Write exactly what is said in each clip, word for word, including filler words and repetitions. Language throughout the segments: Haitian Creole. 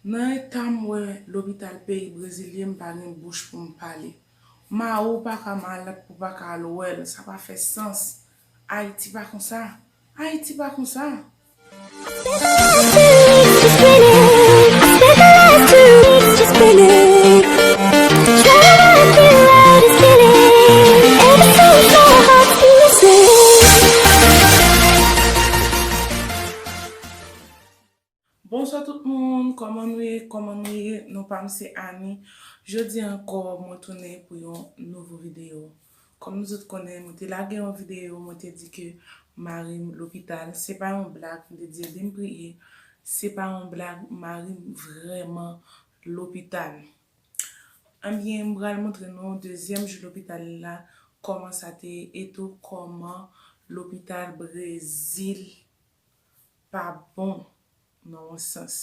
Nan eta m wè lopital peyi Brezil ye, m pa gen bouch pou m pale. Mari w pa ka malad pou w pa ka al wè l, sa pa fè sans. Ayiti pa konsa. Ayiti pa konsa. Spent the last two weeks just spinning. Spent the last two weeks just spinning. Trying to figure out this feeling. Ever since our hearts been missing. Bonswa tout moun, kòman nou ye? Kòman nou ye? Non pa m se Annie. Jodi ankò, mwen tounen pou yon nouvo videyo. Kòm nou tout konnen, mwen te lage yon videyo, mwen te di ke mari m lopital. Se pa yon blag, mwen te di ede m priye. Se pa yon blag, mari m vrèman lopital. Ebyen, m pral montre nou dezyèm jou lopital la, kòman sa te ye, e tou kòman lopital Brezil pa bon nan yon sans.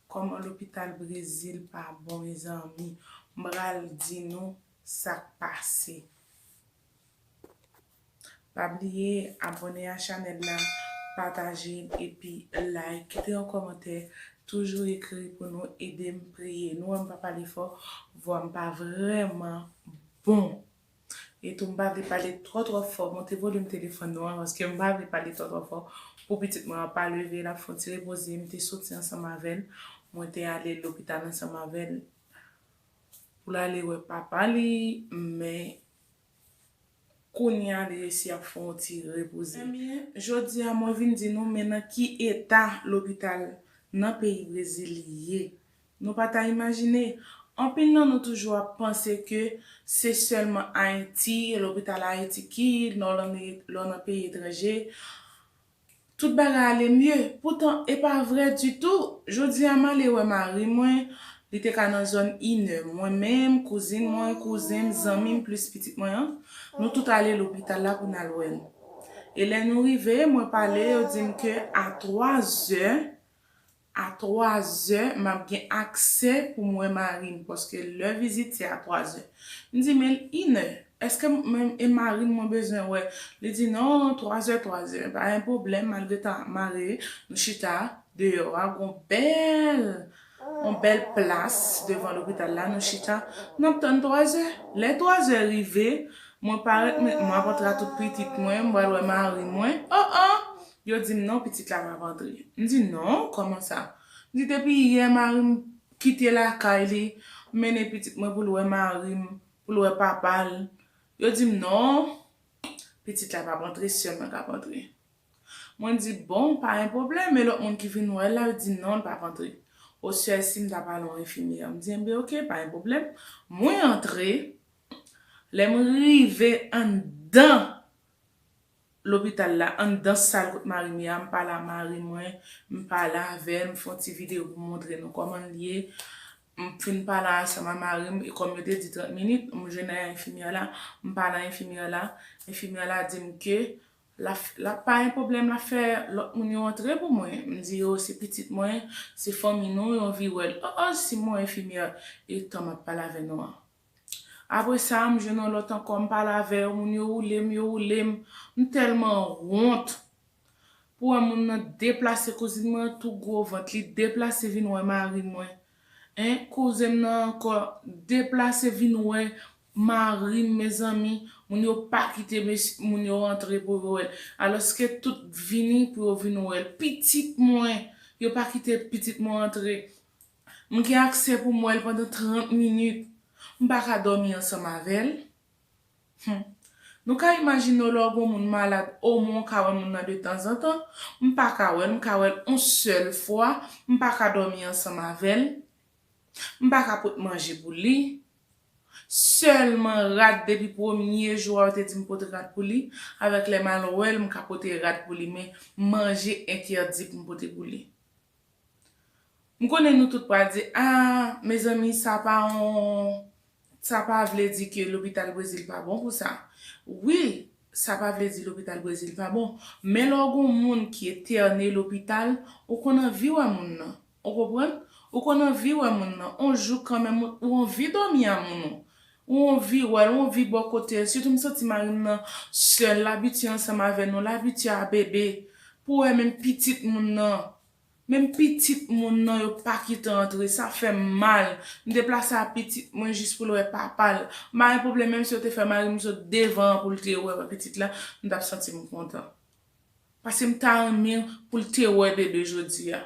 Kòman lopital Brezil pa bon, mezanmi? M pral di nou sa k pase. Pa bliye abòne a chanèl la, pataje l epi like, kite yon kòmantè, toujou ekri pou nou ede m priye. Nou wè m pa pale fò, vwa m pa vrèman bon. E tou m pa vle pale twò twò fò, monte volim telefòn nou an, paske m pa vle pale twò twò fò pou pitit mwen an pa leve, l ap fè yon ti repoze, m te soti ansanm avè l, mwen te ale lopital ansanm avè l pou l ale wè papa li, men kounye a li resi ap fè yon ti repoze. Ebyen, jodi a mwen vin di nou men nan ki eta lopital nan peyi Brezil ye. Nou pa ta imajine. Anpil nan nou toujou ap panse ke se sèlman Ayiti, lopital Ayiti ki, lè w nan, lè w nan peyi etranje, tout bagay ale mye. Poutan, e pa vrè ditou. Jodi a, m ale wè mari mwen, li te ka nan zòn inè. Mwen menm, kouzin mwen, kouzen m, zanmi m, plis pitit mwen an, nou tout ale lopital la pou n al wè l. E lè nou rive, mwen pale, yo di m ke a twazè, a twazè, m ap gen aksè pou m wè mari m, paske lè vizit se a twazè. M di, men l inè, èske m, e mari m mwen bezwen wè? Li di, non, twazè, twazè, pa gen pwoblèm, malgre ta mare, nou chita deyò a, gon bèl, yon bèl plas devan lopital la, nou chita, n ap tann twazè. Lè twazè rive, mwen parèt, men, m ap antre a tout pitit mwen, m pral wè mari mwen. Oh, oh! Yo di m non, pitit la p ap antre. M di non, kòman sa? M di depi yè mari m kite lakay li, m mennen pitit mwen pou l wè mari m, pou l wè papa l. Yo di m non, pitit la p ap antre, sè mwen k ap antre. Mwen di bon, pa gen pwoblèm, e lòt moun ki vin wè l la, yo di non, l p ap antre. O sè si m ta pale yon enfimyè, m di enben oke, pa gen pwoblèm. Mwen antre, lè m rive anndan lopital la, anndan sal kot mari m ye a, m pale a mari mwen, m pale avè l, m fè yon ti videyo pou m montre nou kòman l ye. M fin pale ansanm a mari m, e kòm yo te di trant minit, m jwenn enfimyè la, m pale a enfimyè la, enfimyè la di m ke l ap, l ap pa gen pwoblèm, l ap fè lòt moun yo antre pou mwen. M di yo se pitit mwen, se fanmi nou, yo anvi wè l. Oh, oh, si mwen enfimyè, e tan m ap pale avè nou an. Apre sa, m jwenn yon lòt ankò, m pale avè yo, moun yo woule m, yo woule m. M tèlman wont. Pou wè moun nan deplase, kouzin mwen an tou gwo vant, li deplase vin wè mari mwen. Hein, kouzen m nan ankò deplase vin wè mari m, mezanmi. Moun yo pa kite mes-, moun yo rantre pou yo wè l. Alòske tout vini pou yo vin wè l. Pitit mwen, yo pa kite pitit mwen rantre. M gen aksè pou m wè l pandan trant minit. M pa ka dòmi ansanm avè l. Hmm. Nou ka imajine w lè w gon moun malad, omwen w ka wè moun nan de tanzantan. M pa ka wè l, m ka wè l yon sèl fwa. M pa ka dòmi ansanm avè l. M pa ka pot manje pou li. Sèlman rad, depi premye jou a, yo te di m pote rad pou li. Avèk lè m al wè l, m ka pote rad pou li, men manje entèdi pou m pote pou li. M konnen nou tout pral di, ah, mezanmi, sa pa yon, sa pa vle di ke lopital Brezil pa bon pou sa. Wi, sa pa vle di lopital Brezil pa bon. Men lè w gon moun ki entène lopital, ou konn anvi wè moun nan. Ou konprann? Ou konn anvi wè moun nan. On jou kanmenm, ou, ou anvi dòmi a moun ou. Ou anvi wè l, ou anvi bò kote l. Sitou m santi mari m nan sèl, l abitye ansanm avè nou, l abitye a bebe. Pou wè menm pitit moun nan. Menm pitit moun nan yo pa kite antre, sa fè m mal. M deplase a pitit mwen jis pou l wè papa l. M pa gen pwoblèm, menm si yo te fè mari m sot devan an pou l te wè, wè pitit la, m t ap santi m kontan. Paske m ta renmen pou l te wè bebe jodi a.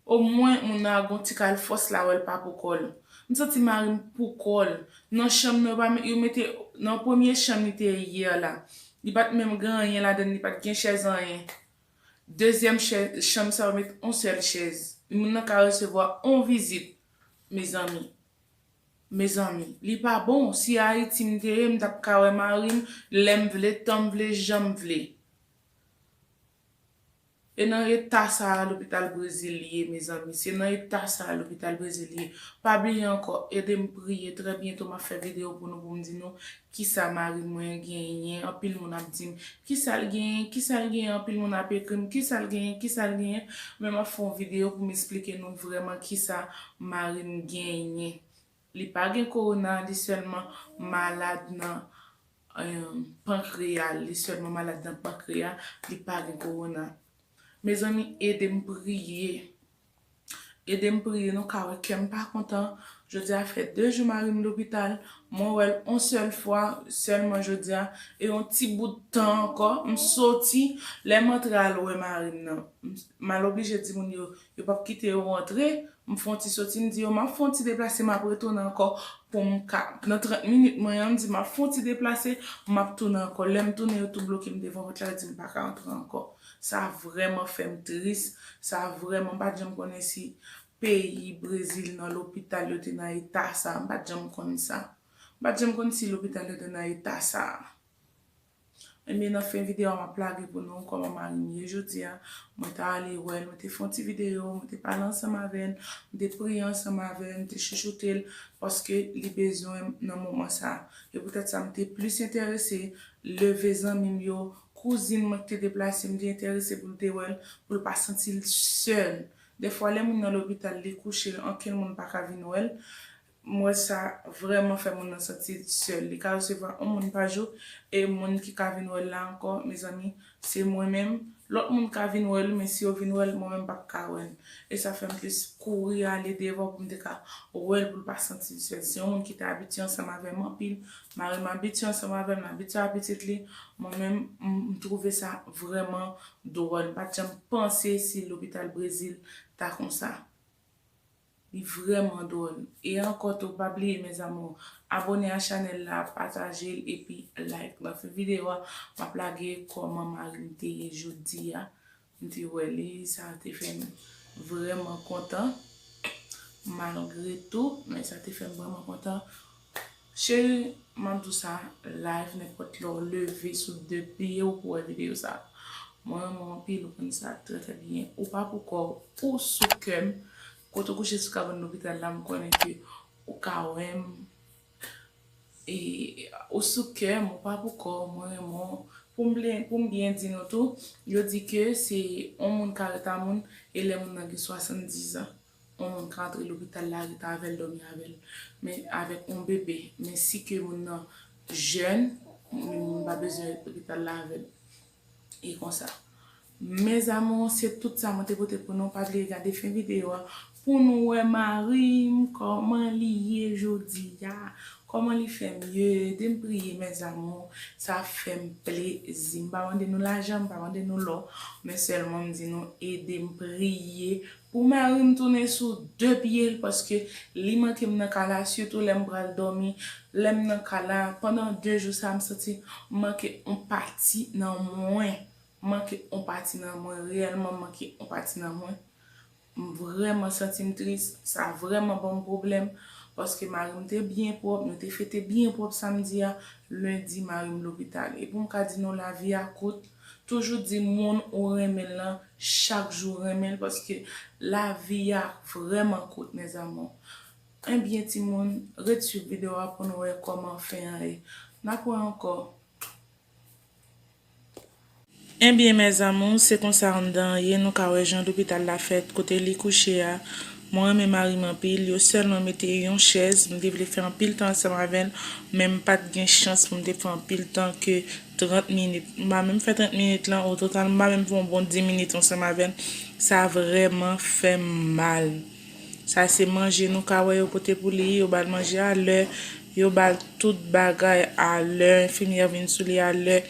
Omwen moun nan a gon ti kal fòs la wè l pa pou kò l. M santi mari m pou kò l. Nan chanm nan yo pa met, yo mete, nan premye chanm li te ye a la. Li pa t menm gen anyen ladan l, li pa t gen chèz anyen. Dezyèm chè- chanm sa yo met on sèl chèz. Moun nan ka resevwa on vizit, mezanmi. Mezanmi, li pa bon. Si Ayiti m te ye, m t ap ka wè mari m lè m vle, tan m vle, jan m vle. E nan eta sa a lopital Brezil li ye, mezanmi. Se nan eta sa a lopital Brezil li ye. Pa bliye ankò, ede m priye. Trè byento m ap fè videyo pou nou, pou m di nou kisa mari mwen genyen. Anpil moun ap di m kisa l genyen, kisa l genyen. Anpil moun ap ekri m kisa l genyen, kisa l genyen. Men m ap fè yon videyo pou m esplike nou vrèman kisa mari m genyen. Li pa gen kowona, li sèlman malad nan, em, pankreya l. Li sèlman malad nan pankreya, li pa gen kowona. Mezanmi, ede m priye. Ede m priye, nou ka wè kè m pa kontan. Jodi a fè de jou mari m lopital. Mwen wè l on sèl fwa sèlman jodi a. E yon ti bout tan ankò, m soti. Lè m antre al wè mari m nan, m, m al oblije di moun yo, yo p ap kite yo antre. M fè yon ti soti, m di yo, m ap fè yon ti deplase, m ap retounen ankò pou m ka, nan trant minit mwen an, m di, m ap fè yon ti deplase, m ap tounen ankò. Lè m tounen, yo tou bloke m devan pòt la, yo di m pa ka antre ankò. Sa vrèman fè m tris, sa vrèman, m pa t janm konnen si peyi Brezil nan lopital yo te nan eta sa, m pa t janm konn sa. M pa t janm konn si lopital yo te nan eta sa. Ebyen, nan fen videyo a, m ap lage pou nou kòman mari m ye jodi a. Mwen t ale wè l, mwen te fè yon ti videyo, mwen te pale ansanm avè l, mwen te priye ansanm avè l, mwen te chouchoute l, paske li bezwen m nan moman sa a. E poutèt sa, m te plis enterese leve zanmi m yo, kouzin mwen ki te deplase, m te enterese pou l te wè l, pou l pa santi l sèl. Dèfwa, lè moun nan lopital, li kouche, ankenn moun pa ka vin wè l. M wè sa vrèman fè moun nan santi l sèl. Li ka resevwa yon moun pa jou, e moun ki ka vin wè l la ankò, mezanmi, se mwen menm. Lòt moun ka vin wè l, men si yo vin wè l, mwen menm m p ap ka wè l. E sa fè m plis kouri ale devan pou m te ka wè l, pou l pa santi l sèl. Se yon moun ki te abitye ansanm avè m anpil. Mari m abitye ansanm avè m, l abitye a pitit li. Mwen menm, m, m twouve sa vrèman dwòl. M pa t janm panse si lopital Brezil ta konsa. Li vrèman dwòl. E ankò tou, pa bliye, mes amours, abòne a chanèl la, pataje l, epi like. Nan fen videyo a, m ap lage kòman mari m te ye jodi a. M te wè li, sa te fè m vrèman kontan. Malgre tou, men sa te fè m vrèman kontan. Cheri, m ap di w sa, live, nenpòt lè w leve sou de pye w pou wè videyo sa. Mwen renmen w anpil, ou konn sa trè, trè byen. Ou pa pou kò w, ou sou kè m. Kote w kouche sou kabann lopital la, m konnen ke ou ka wè m. E, ou sou kè m, ou pa pou kò w, mwen renmen w. Pou m byen, pou m byen di nou tou, yo di ke se yon moun ka ret a moun, e lè moun nan gen swasanndizan. Yon moun ka antre lopital la, ret avè l, dòmi avè l. Men avèk yon bebe. Men si ke moun nan jèn, moun pa bezwen ret lopital la avè l. E konsa. Mes amours, se tout sa mwen te pote pou nou. Pa bliye gade fen videyo a pou nou wè mari m kòman li ye jodi a. Kòman li fè m ye? Ede m priye, mes amours. Sa fè m plezi. M pa mande nou lajan, m pa mande nou lò. Men sèlman m di nou, ede m priye pou mari m tounen sou de pye l, paske li manke m nan kay la, sitou lè m pral dòmi, lè m nan kay la, pandan de jou sa, m santi m manke yon pati nan mwen. M manke yon pati nan mwen, reyèlman m manke yon pati nan mwen. M vrèman santi m tris, sa vrèman ban m pwoblèm, paske mari m te byen pwòp, nou te fete byen pwòp samdi a, lendi mari m lopital. E pou m ka di nou lavi a kout, toujou di moun ou renmen l lan, chak jou renmen l, paske lavi a vrèman kout, mes amours. Ebyen, timoun, ret swiv videyo a pou nou wè kòman fen an ye. N ap wè ankò. Ebyen, mes amours, se konsa anndan an ye, nou ka wè jan lopital la fèt, kote li kouche a. Mwen renmen mari m anpil, yo sèlman mete yon chèz, m te vle fè anpil tan ansanm avè l, men m pa t gen chans pou m te fè anpil tan ke trant minit. M pa menm fè trant minit lan, o total, m pa menm fè yon bon dis minit ansanm avè l. Sa vrèman fè m mal. Sa se manje nou ka wè yo pote pou li, yo ba l manje alè, yo ba l tout bagay alè, enfimyè vin sou li alè.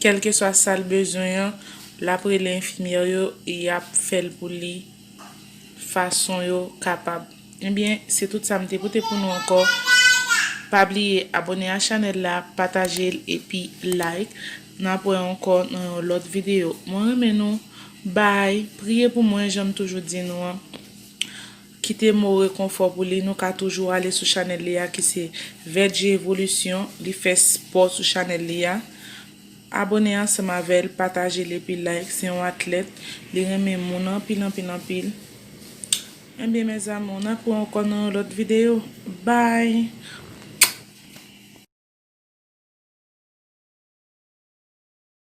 Kèlkeswa sa l bezwen an, l ap rele enfimyè yo, y ap fè l pou li fason yo kapab. Ebyen, se tout sa m te pote pou nou ankò. Pa bliye abòne a chanèl la, pataje l epi like. N ap wè ankò nan yon lòt videyo. Mwen renmen nou. Bye. Priye pou mwen, jan m toujou di nou an. Kite mo rekonfò pou li. Nou ka toujou ale sou chanèl li a ki se Vèdje Evolisyon. Li fè spò sou chanèl li a. Abòne ansanm avè l, pataje l epi like. Se yon atlèt. Li renmen moun anpil, anpil, anpil. Ebyen, mes amours, n ap wè ankò nan yon lòt videyo. Bye!